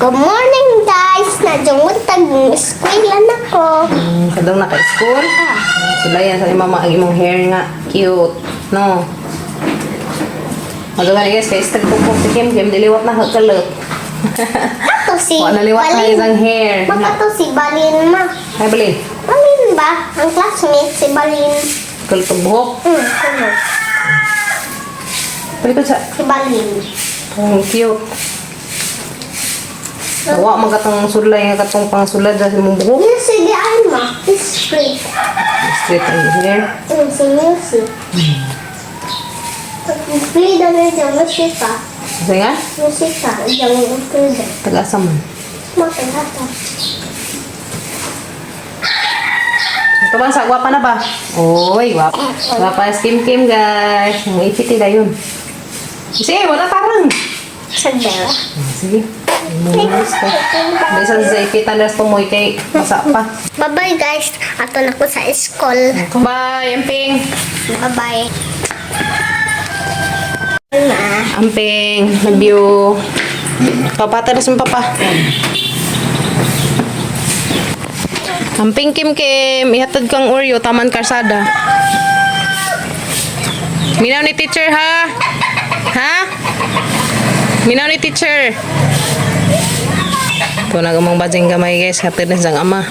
Good morning, guys! Nadjunguntag ng eskwela na ko. Kadong naka-school? Ah. Sulayan sa ni mama ang imong hair nga. Cute. No? Magawa guys, kay straight po si Kim Kim, diliwat na kalot. Kato si Wa naliwat na isang hair. Makato si Balin ma. Ay, bali. Balin ba? Ang classmate si Balin. Kulot ang buhok. Ano? Palikod sa. Si Balin. Ang cute. Wa man katong sulay nga katong pangsulad sa imong buhok. Music ay ma. Street. Straight ang hair. Si music. Play na dyan musika. Kasi nga, Musika. Diyan play. taga-asa man. Makakata. Ito ba, sa gwapa na ba? Oy, gwapa. Gwapa si Kim Kim, guys. Ang ipiti na yun. Sige, wala tarang. Sandela. Sige. Mumus ka. May isa sa ipitan na tumoy kay masa pa. Bye-bye, guys. Ato na ko sa school. Bye, Amping. Bye-bye. Ma. Amping, love you. Papa, taras mo, papa. Amping, Kim Kim. Ihatod kang Oreo, taman karsada. Minaw ni teacher, ha? Ha? Minaw ni teacher. Ito na gamang bajing gamay, guys. Hatid na siyang ama.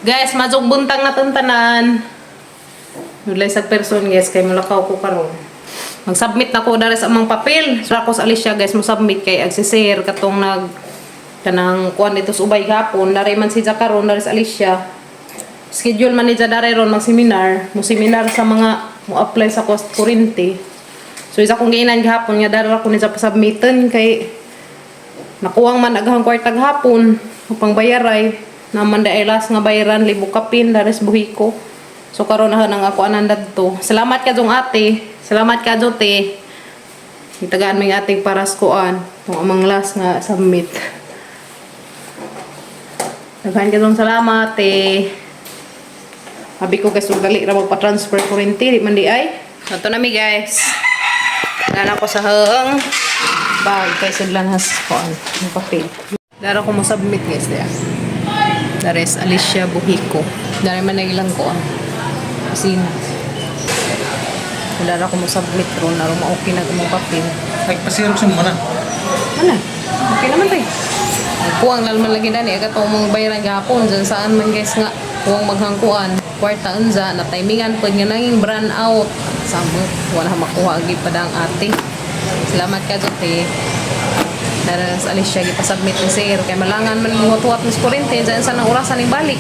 Guys, majog buntang na tanan. Nulay sa person guys kay mulakaw ko karon. Mag-submit na ko dara sa amang papel. So ako sa Alicia guys mo submit kay ag si sir katong nag kanang kuan dito sa ubay gapon dara man si karon dara sa Alicia. Schedule man ni dara ron mag seminar, mo seminar sa mga mo apply sa cost kurente. So isa kong giinan gihapon nga dara ko ni sa pasubmitan kay nakuwang man aghang kwarta gahapon upang bayaray naman da last nga bayaran libo kapin dares buhiko. So karon na nang ako anan dadto. Salamat ka jong ate, salamat ka te. Itagaan mo yung ating paraskuan tong amang last nga submit. Daghan ka jong salamat te. Abi ko guys, ug dali ra magpa-transfer kurente di man di ay. Ato na mi guys. Dala ko sa haang bag kay sudlan has kuan ang papel. Dara ko mo submit guys diya. Dares Alicia Buhiko. Dara man na ilang kuan. Sina. Dara ko mo submit ron aron ma-okay na imong papel. Nagpasirox mo na. Ano? Okay naman tayo. Kuwang lalo man lagi dani aga tong mga bayaran gahapon dyan saan man guys nga kuwang maghangkuan kwarta unza na timingan pud nga nanging brand out samot wala makuha gi pa ang ate. Salamat ka Jote. Dara sa Alicia gipasubmit ni sir kay malangan man muwat-wat ni kurente dyan sa nang orasan ning balik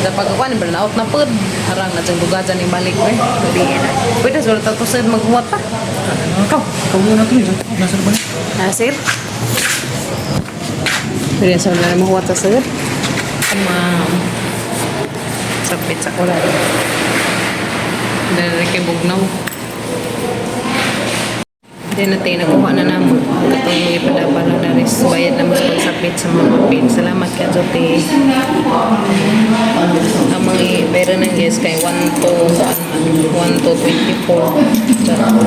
sa pagkuan brand out na pud harang na dyan duga dyan ning balik eh pwede na pwede sa tato sir maghuwat pa. Ikaw, ikaw muna ito. Nasa ba na? Ah, sir? Pwede sa wala mo huwat sa sir? Ma'am. Sabit sa kulay. Dahil kay Bugnaw. Then natin, nakuha na namo. Katong mga ipadapala na rin. Bayad na mas pag-submit sa mga papel. Salamat ka, Jote. Ang mga pera ng guys kay 1 to 1 to 24. Charot.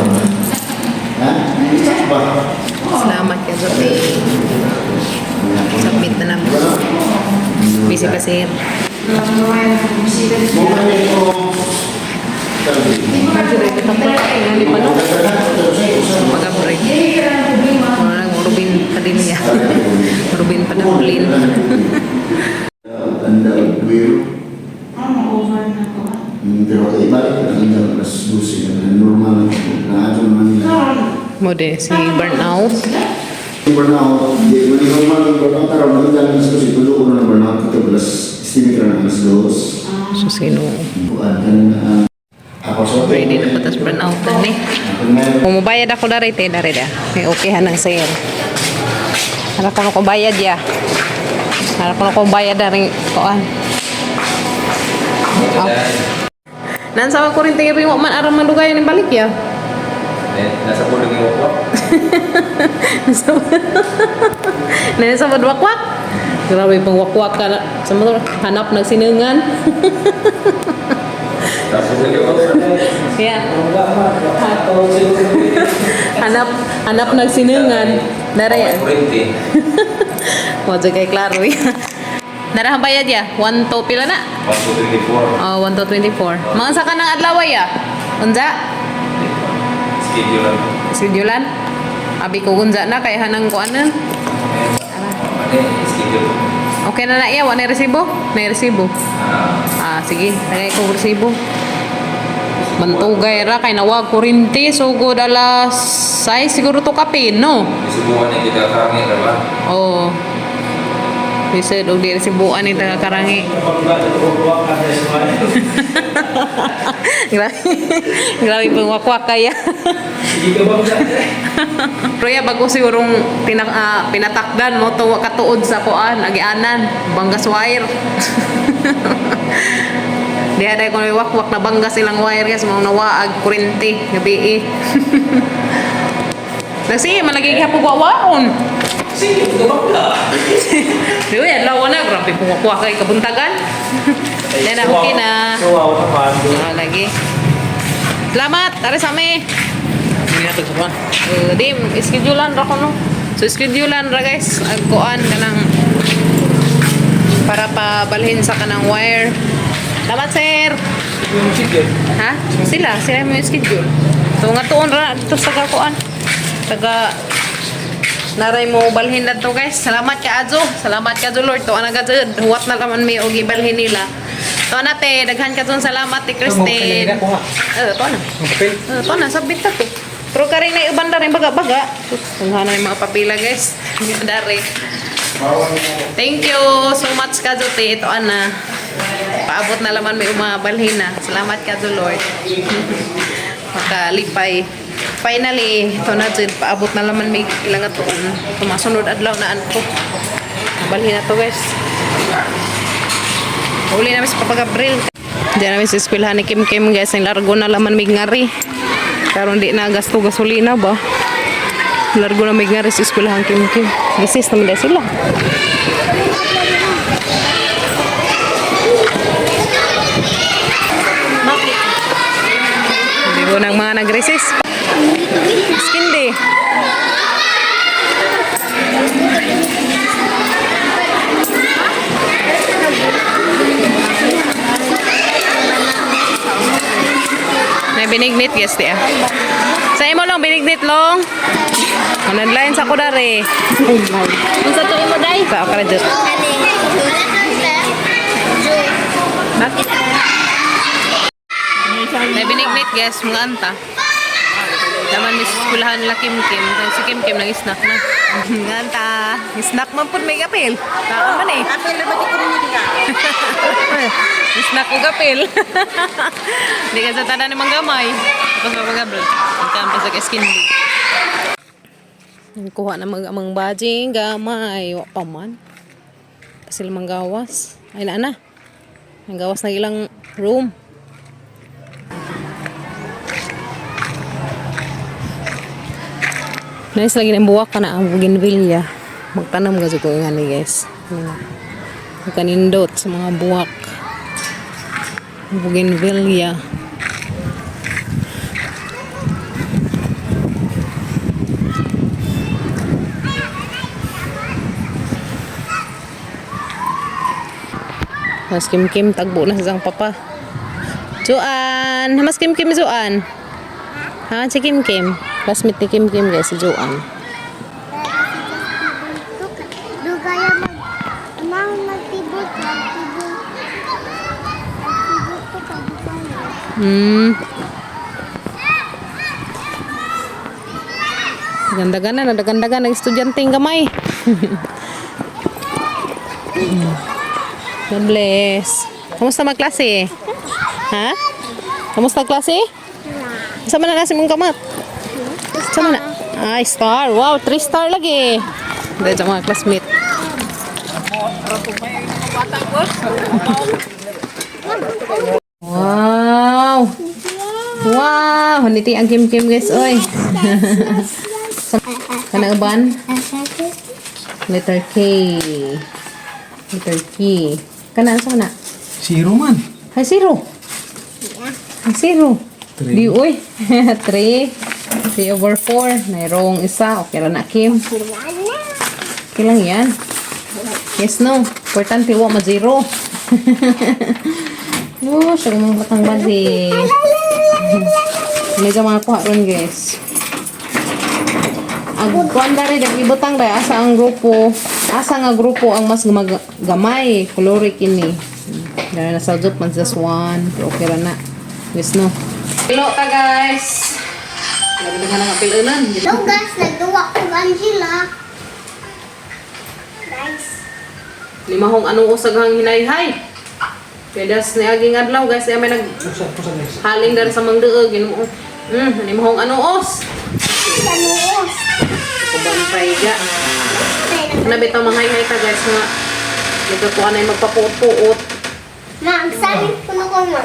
Salamat ka, Jote. Submit na namin. Busy pa, sir. Mag-break. Wala nang Rubin Padilla. Rubin Padaplin. Anda güero. Pero kay balik na anda alas 12 na normal na ato naman nila. Mode, si Burnout. Burnout, di man normal ang burnout karon man alas 12 tulo ko na burnout ito alas estimate ra na alas 2. So, sino? Buan kan ako sa Ready na patas burnout na ni. Kung mubayad ako dari, te, dari da. May okay hanang sir. Harap ko na kung bayad ya. Harap ko na kung bayad dari koan. Oh. Nansa ko rin tingin mo man aram mandugayan ni balik ya. Eh, nasa pulong yung wakwak. Nasa wakwak. Grabe pang wakwak ka na. Sa motor, hanap ng sinungan. Yeah. Hanap hanap nagsinungan. Nare. Kurente. Wa kay klaro ya. Nara ang bayad ya. 1 to pila na? 1, 2, 3, 4. Oh, 1 to 24. Mga sa kanang adlaw ya. Unsa? Schedule lang. Schedulean? Abi ko unsa na kay hanang ko ano. Ano eh, schedule. Okay na na iya, wa na resibo? Na resibo. Ah, Ah, sige, tagay ko resibo. Mantugay ra kay nawag kurinte sugod alas 6 siguro to kape, no? Isubukan na kita kami, diba? Oo. Bisod og di resibuan ni taga karangi. Grabe. Grabe pang wakwak kaya. Pero ya bago sigurong pinatakdan mo to katuod sa kuan agianan banggas wire. Diha dai ko wakwak na banggas ilang wire guys mga nawaag kurente gabi eh. Nagsiye man lagi gihapon wawaon. Sige, bangga. Di ba, adlaw na grabe pong wakwak kay kabuntagan. Yan na, okay na. Suwaw naman. Ah, lagi. Salamat, tara sa amin. Hindi natin sa kuwan. Di, schedulean ra ko no. So schedulean ra guys, agkuan kanang para pabalhin sa kanang wire. Salamat sir. Yung schedule. Ha? Sila, sila mo yung schedule. So nga tuon ra dito sa kuan. Taga naray mo balhin na to guys. Salamat ka Azo. Salamat ka Azo Lord. Tuan na ka jud. Huwat na laman may og ibalhin nila. Tuan na te, daghan ka dun salamat ti Christine. Kuha. Eh, tuan na. Papel. Ito na, sabit na to. Pero karing na iban na rin baga-baga. Sus, na yung mga papila guys. Dari. Thank you so much Kazote. Ito ana. Paabot na laman may umabalhin na. Salamat Kazo Lord. Makalipay. Finally, ito na jud paabot na laman may ilang atuon. Tumasunod adlaw na anto. Balhin na to guys. Uli namin sa Papa Gabriel. Diyan namin sa eskwelahan ni Kim Kim guys. Ang largo na laman may ngari. Karon di na gasto gasolina ba? Largo na may ngari sa eskwelahan Kim Kim. Gisis naman dahil sila. Hindi ko ng mga nag-resist. Skindi. May binignit guys di ah. Sa imo long binignit long. Manadlain sa kudari. Unsa to imo day? Sa akara jud. Bakit? May binignit guys, mga anta. Taman mi sa eskwelahan nila Kim Kim. Kaya si Kim Kim nang snack na. Mga anta. Snack man pud may kapil. Kaon man eh. Apel ra ba ko rin diha? Snack ko kapil. Di ka sa tanan ni Manggamay. Tapos mapagabro. Ang pa sa skin. Kuha na mag amang bajing gamay. Wa pa man. Pa sila manggawas. Ay na na. Nanggawas na ilang room. Nice lagi ng buwak ka na ang bougainvillea. Magtanam ka ko nga ni guys. Ano na. Magkanindot sa mga buwak. Bougainvillea. Mas Kim Kim tagbo na sa isang papa. Juan, mas Kim Kim Juan. Ha, si Kim Kim. Classmate ni Kim Kim guys, si Juan. Dugaya mag amang magtibot, magtibot. Magtibot ko kadugaya. Gandagan na, nadagandagan ng estudyante ng gamay. God bless. Kamusta magklase? Ha? Kamusta klase? Sa man na nasi mong kamat? Sa man na? Ay, star. Wow, 3 star lagi. Dahil sa mga classmate. Wow! Wow! Haniti ang Kim Kim guys, oy. Kanang uban? Letter K. Letter K. Kana sa na? Zero man. Ay, zero. Ang zero. Di, uy. 3. 3 over 4. Mayroong isa. Okay ra na, Kim. Wala na. Okay lang yan. Yes, no. Importante, wa ma-zero. Oh, siya mga batang badi. May mga kuha ron, guys. Ang kuan dari ibutang dai asa ang grupo, asa nga grupo ang mas gamay, kolore kini. Dara na sa job man sa swan, pero okay ra na. Yes no. Hello ta guys. Grabe na nga pilunan. Hello guys, nagduwa ko Angela. Guys. Limahong anong usag ang hinayhay. Kaya das ni aging adlaw guys, ay may nag Pusa, pusa guys. haling dari sa mangduog Ginoo. Limahong ano os. Ano? Kubantay ga. Nabi mga hay-hay ta guys nga. Nagkakuha na yung magpapuot-puot. Ma, ang sangit ko na ko ma.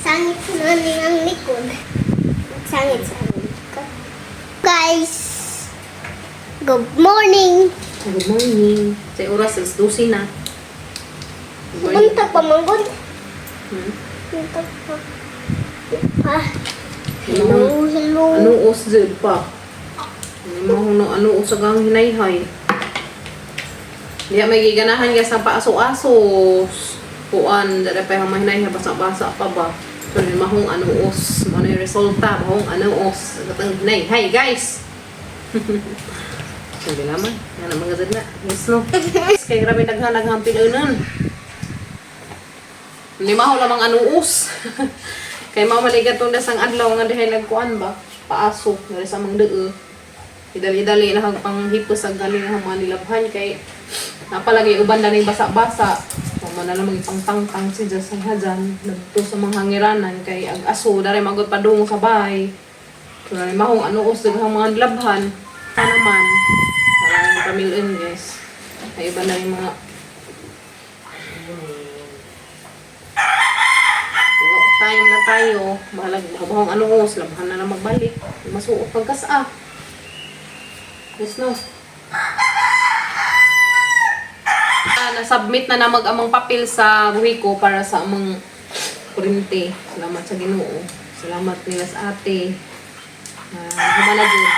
Sangit ko na ni ang likod. Sangit sa likod. Guys, good morning. Good morning. Sa oras is 12 na. Good morning. Punta pa manggod. Punta pa. Ah. Hello, hello. Ano os jud pa? Limahong no ano os ang hinayhay. Diya may giganahan guys ang paaso-aso. Kuan, dara pa yung mahinayhay basa-basa pa ba. So limahong ano os, mo na yung resulta, mahong ano os. Katang hinayhay guys. Sige naman, yan ang mga zad na. Yes no. Kay grabe daghan-daghang pilunan. Lima ho lamang anuos. Kay mamaligat tong dasang adlaw nga dihay nagkuan ba? Paaso diri sa mang dee. Idali-dali na hag panghipos ang galing ang mga nilabhan kay napalagay uban na ning basa-basa. Mama na lang ipangtangtang si Jas ang hajan nagto sa mga hangiranan kay ag aso dare magod padung sa bahay. So na mahong anuos daghang mga nilabhan. Pa naman. Para ang pamilyon guys. Ay iba na yung mga. Pero time na tayo, bahalag habang ano os, labhan na lang magbalik. Masuot pagkas ah. Yes no. Ah, na-submit na na mag-amang papel sa buhi ko para sa amang kurinte. Salamat sa Ginoo. Salamat nila sa ate. Humana jud.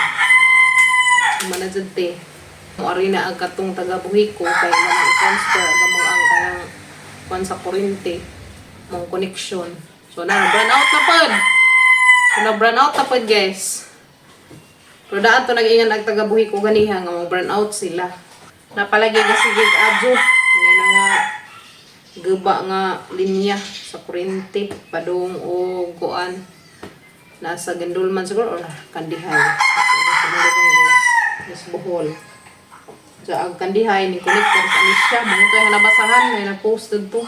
Humana jud te. Mo ari na ang katong taga buhi ko kay mga i-transfer ang among ang kanang kuan sa kurinte mong connection. So na brand out na pod. So na brand out na pod guys. Pero daan to nag-ingan ang taga buhi ko ganiha nga mo brand out sila. Napalagi na sige adyo. Ano na nga guba nga linya sa kuryente padung o kuan nasa Gandulman siguro or Kandihay. Yes, Bohol. So, ang Kandihay ni connector sa Alicia. Mga ito yung nabasahan, may na-post dito.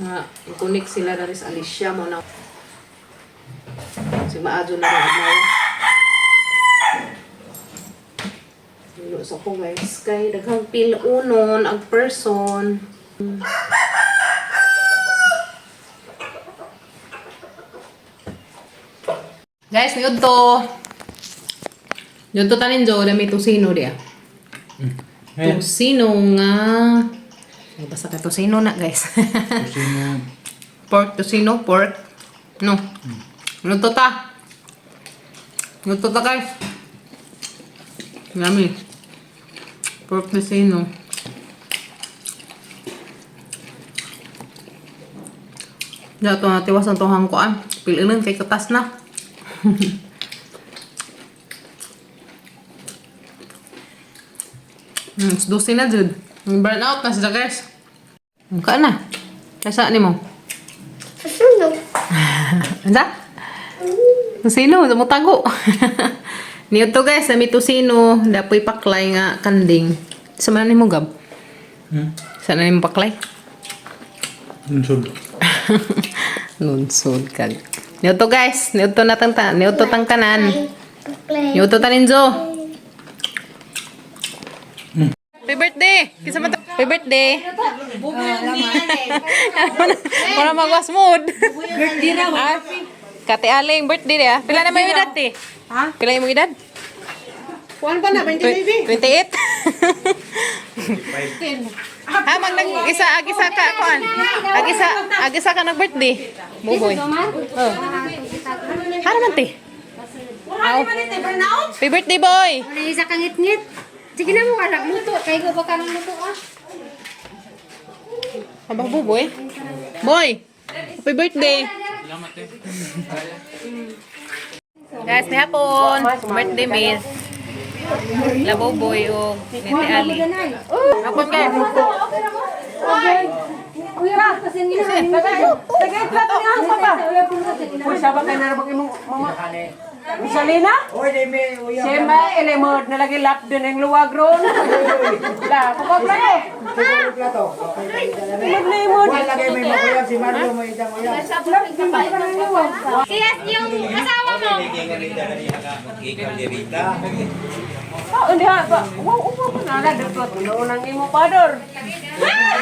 Nga, i-connect sila na rin sa Alicia mo na. Si maadyo na rin adlaw. Lulos ako guys. Kay daghang pilunon ang person. Guys, niud to. Niud to tanin jo, dami tusino dia. Tusino nga. Ay, basta ka tusino na guys. Tusino. Pork, tusino, pork. No. Luto ta. Luto ta guys. Yummy. Pork tusino. Ya, to natiwas ang tohang kuan. Piliin kay katas na. 12 na jud. Burn out na sila guys. Ka na. Kaysa ni mo. Susunod. Ano? Tusino, mutago. Niyo to guys, nami tusino, dapoy paklay nga kanding. Sa man ni mo gab? Sa na nimo paklay? Unsod. Nunsod kag. Niyo to guys, niyo to natang ta, niyo to tang tanan. Play. Niyo to tanin jo. Happy birthday! Kisa man to- Happy birthday! Para magwas mood. Birthday raw. Ah, Kate Aling, birthday niya. Pila na may edad, te? Ha? Pila yung edad? Kuan pa na, 29 28? Ha, mag nag isa ag isa ka kuan. Ag isa ag isa ka nag birthday. Buboy. Oh. Hara man ti. Aw. Happy birthday, boy. Wala isa kang ngit-ngit. Sige na mo ka nagluto. Kay ko ba ka nang luto ah? Aba, buboy. Boy. Happy birthday. Guys, ni hapon. Birthday meal. Laboboy o ni Ate Ali. Hapon guys. Uya po kasi ngina. Uy, saba kay narabag imong mama. Misalina? Sema elemod na lagi lap din ang luwag ron. La, kapag plato. Limod limod. Siya yung asawa mo. Oh, hindi ha. Pa. Wow, upo ko na lang dito. Unang imo pador.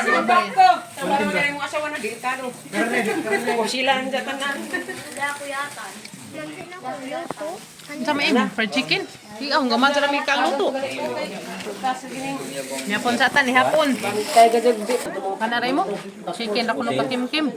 Simbak ko. Tama na imong asawa na delikado. O sila ang tanan. Sa may fried chicken. Ikaw, ang gamay sa rami kaluto. Ni hapon sa tan, ni hapon. Kanaray mo? Chicken ako nung kakimkim.